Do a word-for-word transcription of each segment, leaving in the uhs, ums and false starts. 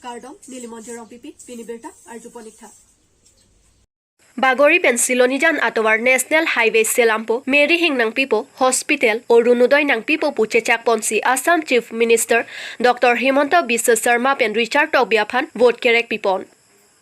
Kardom, neli Monjir Rongpipi, pini birta arjupon-iktha. Bagori pen Silonijan atovar National Highway selampo, Mary Hing nangpipo, hospital, Orunodoi nangpipo pu chechakponsi Assam Chief Minister Doctor Himanta Biswa Sarma pen Richard Tokbi aphan vote kerek pipon.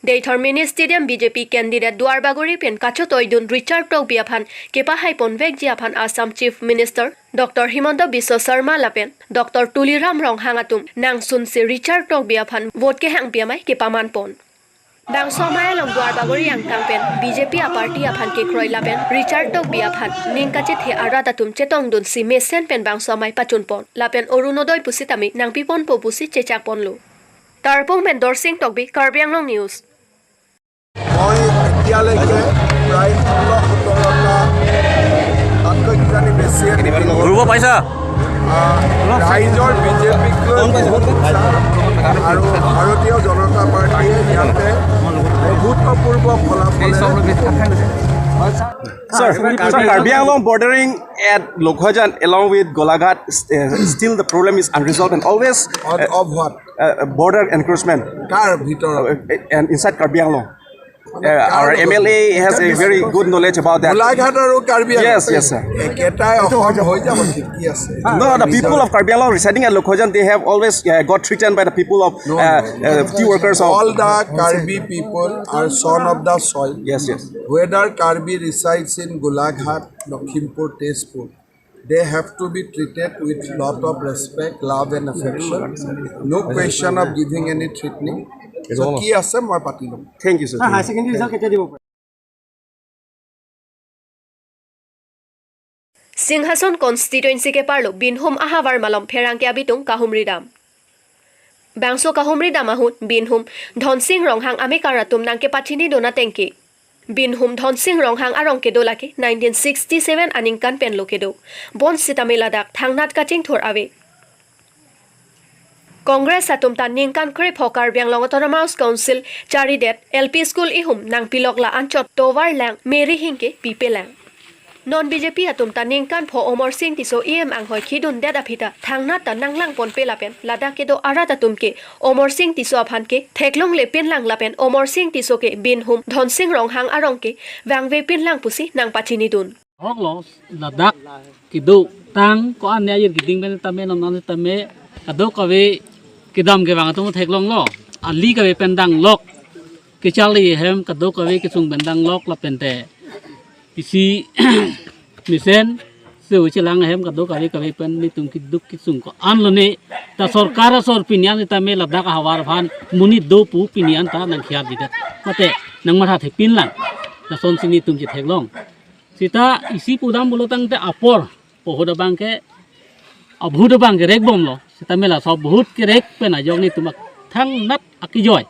Deithor Mini Stadium B J P candidate Duarbagori pen kachotoidun Richard Tokbi aphan kepahaiponvekji aphan Assam Chief Minister Doctor Himanta Biswa Sarma lapen Doctor Tuliram Ronghang atum nangsunsi Richard Tokbi aphan vote kehangpi amei kepamanpon. Bangso amei along Duarbagori angkang pen B J P aparty aphan kekroi lapen Richard Tokbi aphan ning kachethe arat atum chetongdunsi mesen pen bangso amei pachunpon lapen Orunodoi pusitame nangpiponpo pusi chechakponlo. Tarpung pen Dorsing Tokbi, Karbi Anglong News. মই এতিয়ালৈকে প্ৰায় ষোল্ল সোতৰটা, তাতকৈ কিজানি বেছিয়ে বিক্ৰী হ'ল। ঘূৰিব পাইছা? আহ, ৰাইজৰ বিজেপিক লৈ বহুত উৎসাহ আৰু ভাৰতীয় জনতা পাৰ্টীয়ে ইয়াতে অভূতপূৰ্ব ফলাফলেৰে Sir, so Karbi Anglong bordering at Lokhojan along with Golaghat, uh, still the problem is unresolved and always, on, uh, of what? Uh, border encroachment, কাৰ ভিতৰত? Uh, and inside Karbi Anglong. Uh, our M L A has a very good knowledge about that. Golaghat আৰু কাৰ্বি Anglong. Yes, yes, sir. একেটাই অসম হৈ যাব, ঠিক কি আছে? No, the people of Karbi Anglong residing at Lokhojan, they have always, uh, got threatened by the people of, no, uh, no, uh, tea workers of all the Karbi people are son of the soil. Yes, yes. Whether Karbi resides in Golaghat, Lakhimpur, Tezpur, they have to be treated with lot of respect, love and affection. No question of giving any threatening. So, কি আছে মই পাতি ল'ম। Thank you, sir. Higher secondary result কেতিয়া দিব? Singhason constituency keparlo Binhum ahavar malom pherangke abitung kahumri dam. Bangso kahumri dam ahut Binhum Dhonsing Ronghang amekar atum nangkepachinidun atengke. Binhum Dhonsing Ronghang arong kedo lake nineteen sixty-seven aningkan penlo kedo. Bonsitame ladak thangnat kachingthur ave. Congress atum ta ningkan krepho Karbi Anglong Autonomous Council charidet L P school ihum nangpilok la anchot tovar lang Mary Hing ke pipelang. Non B J P atum ta ningkan pho Omor Sing Tisso E M anghoi khidundet aphi ta thangnat ta nanglangponpe lapen ladak kedo arat atum ke Omor Sing Tisso aphan ke theklongle pinlang lapen Omor Sing Tisso ke Binhum Dhonsing Ronghang arong ke vangve pinlang pusi nangpachinidun. Hoklo ladak kedo tang ko-an ne ajir keding pen tame non non tame kadokave kedam kevang atum theklonglo, ali kave pen danglok, kacharli ahem kadokave kesung pen danglok lapen te isi mesen se uchelang ahem kadokave kave pen netum keduk kesung ko-an lone ta sorkar asor pini an tame ladak ahavar aphan monit do pu pini an ta nangkhiar didet mate nangmatha thekpinlang, lasonsi netum chetheklong. Seta isi pudam pulotangte apor, pohot abang ke, abhut abang ke rekbomlo. Seta mela so abhut kerek pen ajok netum thangnat akejoi.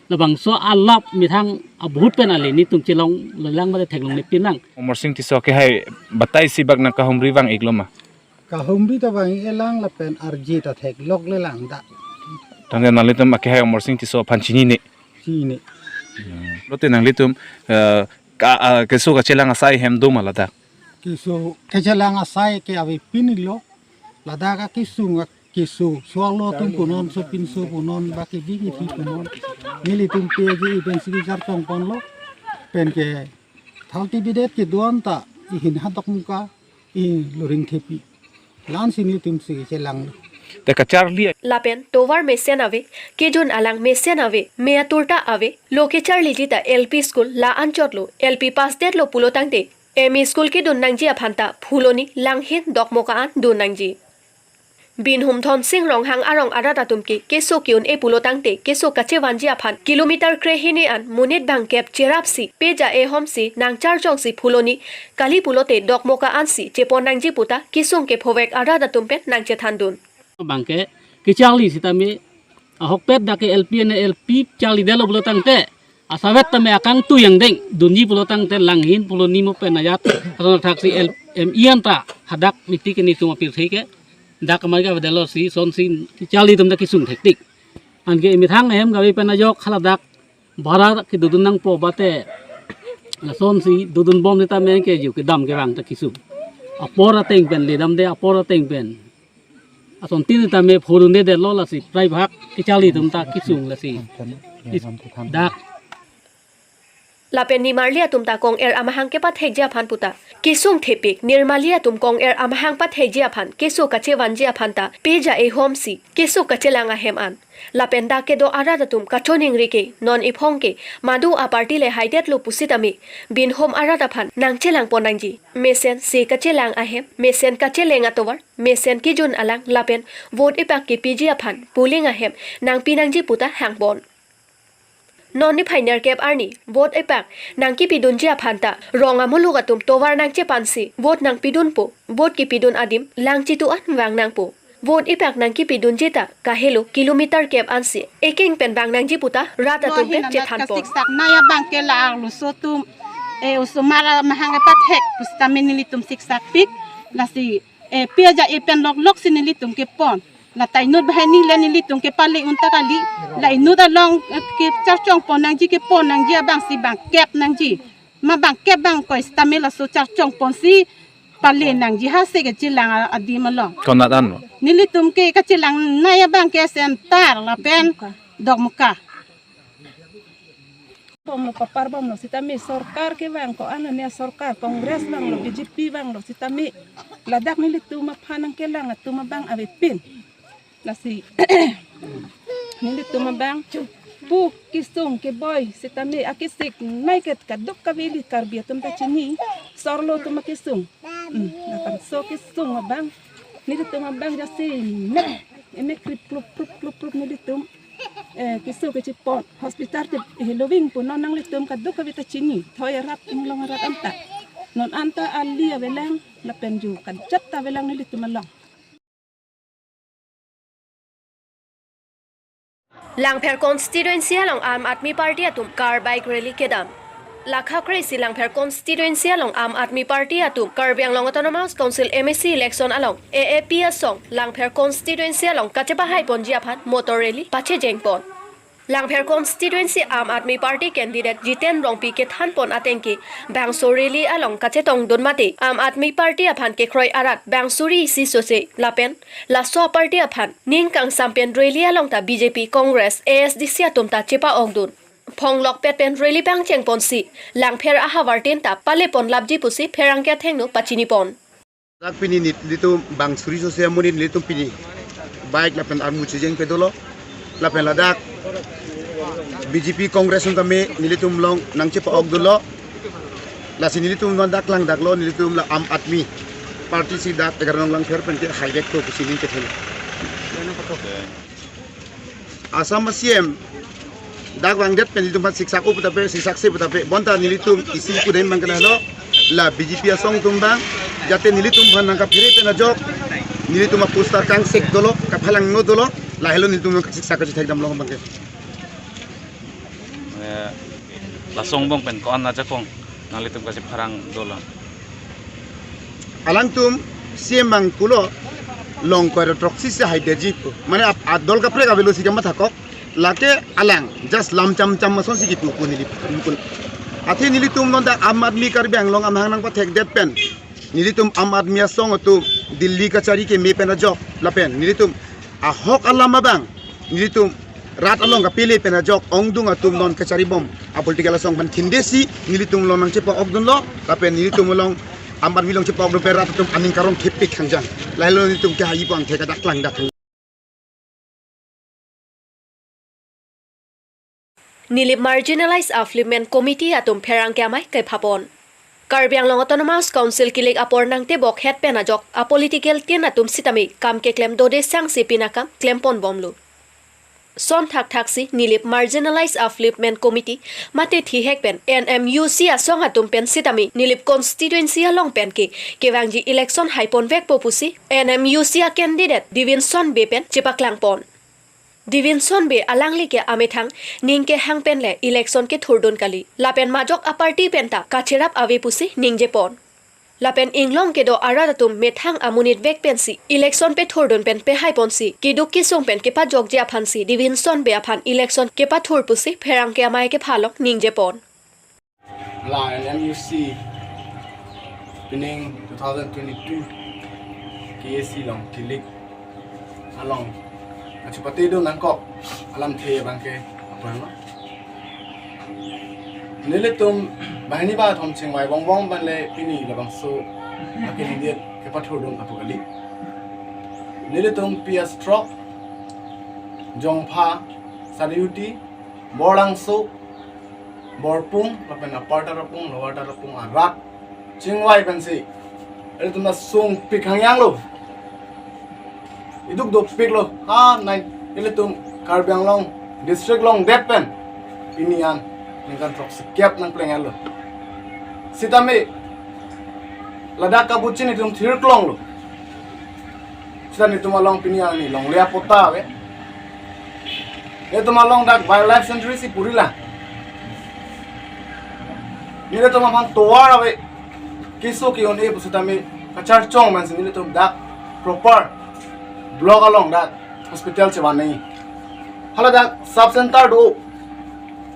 Labangso alap methang abhut pen ale netum chelonglelang mate theklongle pinlang. Omor Sing Tisso akehai batai isi bak nangkahumri vang-iklo ma? Kahumri ta vang-iklang lapen arje ta thekloklelang dak. Tangte nanglitum akehai Omor Sing Tisso aphan chinine? Chinine. Hmm. Lote nanglitum, eh, ka, ah, keso kachelang asai hem do ma ladak? Keso kachelang asai ke avepinlo. Ladak akesung, keso, sualo atum punon, sopinso punon, baki biki thi punon. Nelitum P A J E pen si kachartongponlo. Pen ke thalti bidet kedo-an ta ihin hadok muka, i loring thepi. Lansi netum si chelang. Te kacharli. Lapen tovar mesen ave, kejun alang mesen ave, me atur ta ave, lo kecharliji ta L P school la anchotlo, L P pass detlo pulotangte M E school kedun nangji aphan ta Phuloni, Langhin, Dokmoka an dun nangji. Binhum Dhonsing Ronghang arong arat atum ke keso ke-un-e pulotangte keso kachevanji aphan kilometer krehini an monit bangkep cherapsi peja ehomsi nangcharjongsi Phuloni, kali pulote Dokmoka ansi chepon nangji puta kesung kephovek arat atum pen nangchethandun. Bangke kecharli sitame ahokpet dak ke L P ne L P charlidetlo pulotangte asavet tame akangtui angdeng dunji pulotangte Langhin, Phuloni mo pen ajat ason thaksi el M E an ta hadak niti ke netum apirthe ke dak kamai kavedetlo si sonsi charli atum ta kesung thektik. Anke methang ahem kave pen ajok haladak bhara kedodun nangpo bate lasonsi dodunbom sitame ke ju kedam kevang ta kesung. Apor ateng pen ledamde, apor ateng pen Asontin tame phurun de de lo lasi prai bhak kecharli atum ta kesung lasi. Is-, dak. Lapen nimarli atum ta kong-er amahang kepathekji aphan puta kesung thepik, nimarli atum kong-er amahang pathekji aphan keso kachevanji aphan ta peja ehom si keso kachelang ahem an. Lapen dak kedo arat atum kachoningri ke non iphong ke madu a-party le haidetlo pusitame binhom arat aphan nangchelangpon nangji. Mesen se kachelang ahem, mesen kacheleng atovar, mesen kejun alang lapen vote epak kepiji aphan polling ahem nangpi nangji puta hangpon. Non niphai nerkep arni vote epak nangkepidunji aphan ta rong amuluk atum tovar nangchepansi vote nangpidunpo, vote kepidun adim langchitu an vang nangpo. Vote epak nangkepidunji ta kahelo kilometer kep ansi ekeng pen vang nangji puta rat atum pen chethanpon. Siksak nai abang ke la arloso atum, eh, osomar amahang kepathek pusitame nelitum siksak pik, lasi, eh, peja epen loklok si nelitum kepon. La ta inut banghini le nelitum kepale un ta kali. La inut along, eh, kecharchongpon nangji, kepon nangji abang si bangkep nangji. Ma bangkep bang koi sitame laso charchongpon si pale nangji ha se kechelang a-, adim along. Konat an mo? Nelitum ke kachelang nai abang ke Center lapen Dokmoka. Bomlo, paparbomlo sitame sorkar kevang ko-an ne sorkar, Congress vanglo, B J P vanglo sitame ladak nelitum aphan nangkelang atum abang avepin. Lasi nelitum abang pu kesung keboi sitame akesik nai ke kadokave ili Karbi atum ta chini, sorlo atum akesung. Hmm, labangso kesung abang nelitum abang jasemet, emek krip klup klup klup klup nelitum, eh, keso kechepon. Hospital te heloving pu non nanglitum kadokave ta chini, thoi arat inglong arat anta. Non anta ali avelang lapen ju kajat ta avelang nelitum along. Langpher constituency along Aam Aadmi Party atum car bike rally kedam. Lakha kre-isi Langpher constituency along Aam Aadmi Party atum Karbi Anglong Autonomous Council M A C election along A A P asong Langpher constituency along kachepahaiponji aphan motor rally pachejengpon. Langpher constituency Aam Aadmi Party candidate Jiten Rongpi kethanpon ateng ke bangso rally along kachetongdun mate Aam Aadmi Party aphan kekroi arat bang suri isi sose lapen laso a-party aphan ning kangsam pen rally along ta B J P, Congress, A S D C atum ta chepa-okdun. Phonglokpet pen rally pangchengponsi Langpher ahavartin ta paleponlapji pusi pherangke athengno pachinipon. Dak pini nelitum bang suri sose amonit nelitum pini bike lapen armu chejengpe dolo. Lapen ladak B J P Congress atum tame nelitum along nangchepa-okdunlo. Lasi nelitum non dak langdaklo, nelitum la Aam Aadmi Party si dak egarnong Langpher pen ke haidetpo pusi ning kethen. Assam a-C M dak vangdet pen nelitum aphan siksak-o putape, siksak-se putape, bonta nelitum isi pudem bang kenalo, la B J P asong atum bang, jate nelitum aphan nangkaphere pen ajok, nelitum a-poster kangsek dolo, kaphalangno dolo, lahelo nelitum nang siksak kachethekdamlo bang ke. Eh, lasongbong pen ko-an ajakong nanglitum kachepharang dolo? Alangtum C M bang pulo, long koi ra throksi si haidetji pu. Mane ap-, adol kaprek avelo si kamatha kok. Lake alang just lam cham cham asonsi kipu pu neli pu. Athe nelitum non dak Aam Aadmi Karbi Anglong amahang nangpathekdet pen nelitum Aam Aadmi asong atum Delhi kachari keme pen ajok lapen nelitum ahok alam abang nelitum rat along kapele pen ajok ongdung atum non kacharibom a-political asong aphan thindesi nelitum along nangchepa-okdunlo lapen nelitum along Aam Aadmi along chepa-okdun pen rat atum aning karong thepik khangjang. Lahelo nelitum kehaipo angthek adak langdak. Nilip Marginalized Upliftment Committee atum pherangke amei kephapon. Karbi Anglong Autonomous Council kilik apor nangtebok het pen ajok a-political tin atum sitame kam keklem dode sangse pini akam klemponbomlo. Son thakthak si Nilip Marginalized Upliftment Committee mate thihek pen N M U C asong atum pen sitame Nilip constituency along pen ke kevangji election haiponvekpo pusi N M U C a-candidate Devinson Bey pen chepaklangpon. Devinson Bey alangli ke amethang ning kehang pen le election kethurdun kali. Lapen majok a-party pen ta kacherap ave pusi ningjepon. Lapen inglong kedo arat atum methang amonit vek pensi election pethurdun pen pehaiponsi keduk kesung pen kepajokji aphansi Devinson Bey aphan election kepathur pusi pherangke amei kephalok ningjepon. La N M U C pining two thousand twenty-two K A C along kilik along kachepate dun nangkok alamthe abangke aphrang lo. Nelitum banghini bangkethom chingvai bongbong pen le pini labangso a-candidate kepathurdun aphu kali. Nelitum P S Throk, Jongpha, Sarihuti, Borlangso, Borpung, lapen Upper Tarapung, Lower Tarapung arat chingvai pensi ilitum ta sungpik hangyang lo. Iduk dopik lo. Ha, nai ilitum Karbi Anglong district longdet pen pini an ningkan throksikep nangpleng lo. Sitame ladak kabuchin itum thirklong lo. Sita nelitum along pini arni longle apot ta ave. Nelitum along dak wildlife sanctuary si puri lang. Nelitum aphan tovar ave. Keso ke-un-e pusitame kacharchong mansi nelitum dak proper block along dak hospital chevan nangji. Hala dak sub center do,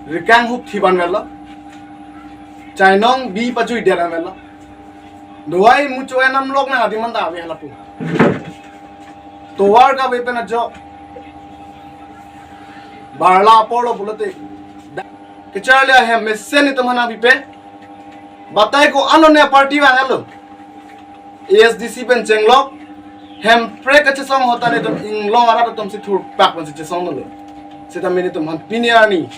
rikang hup thivan avelo. Chainong bi pajui dia avelo. Dawai mucho enam lok nang adim anta ave hala pu. Tovar kave pen ajok. Barla apor lo pulote. Da-, kecharli ahem mesen itum aphan nangpipe. Batai ko-an ne party vanglo. A S D C pen chenglok. Hemprek kachesong ahut ta nelitum Inglong arat atum si thurpak pensi chesong lo. Sitame nelitum aphan pini arni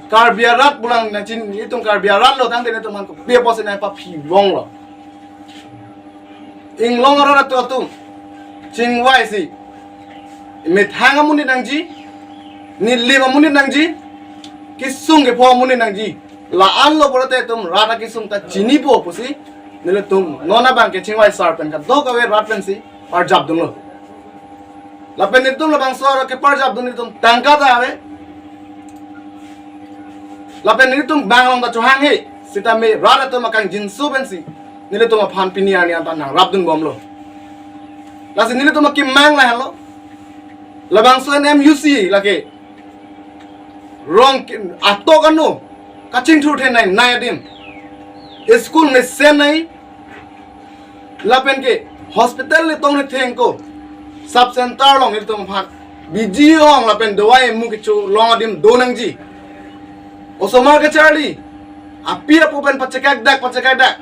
Karbi arat pulang nangchin itum Karbi arat lo tangte nelitum aphan kopi apotsi nangpaphi vong lo. Inglong arat atum chingvai si methang amonit nangji, nilim amonit nangji, kesung kepho amonit nangji. La-an lo pulote itum rat akesung ta chinipo pusi nelitum non abangke chingvai sar pen kadokave rat pensi parjap dunlo. Lapen nelitum labangso arat keparjap dun nelitum tangka ta ave. Lapen nelitum bang along ta chohanghe. Sitame rat atum akangjinso pensi nelitum aphan pini arni anta nangrap dunbomlo. Lasi nelitum akemang lahelo. Labangso M U C lake rong ke-, atok ano kachingthur the nai nai adim. School mesen nai. Lapen ke hospital le tong le thengko. Sub center along nelitum aphan biji ong lapen dawai mu kecho long adim do nangji. Osomar kecharli. Api apo pen pachekak dak, pachekak dak.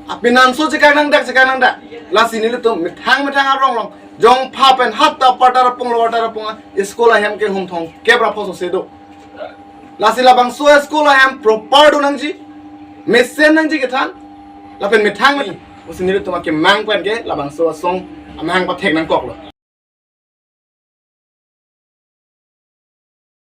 Apinangso chekak nang dak, chekak nang dak. Lasi nelitum methang methang arong along. Jongpha pen hatta Upper Tarapung, Lower Tarapung a school ahem ke hum thomkep ra pho sose do. Lasi labangso school ahem proper do nangji. Mesen nangji kethan. Lapen methang methang. Pusi nelitum akemang pen ke labangso asong amahang pathek nangkoklo.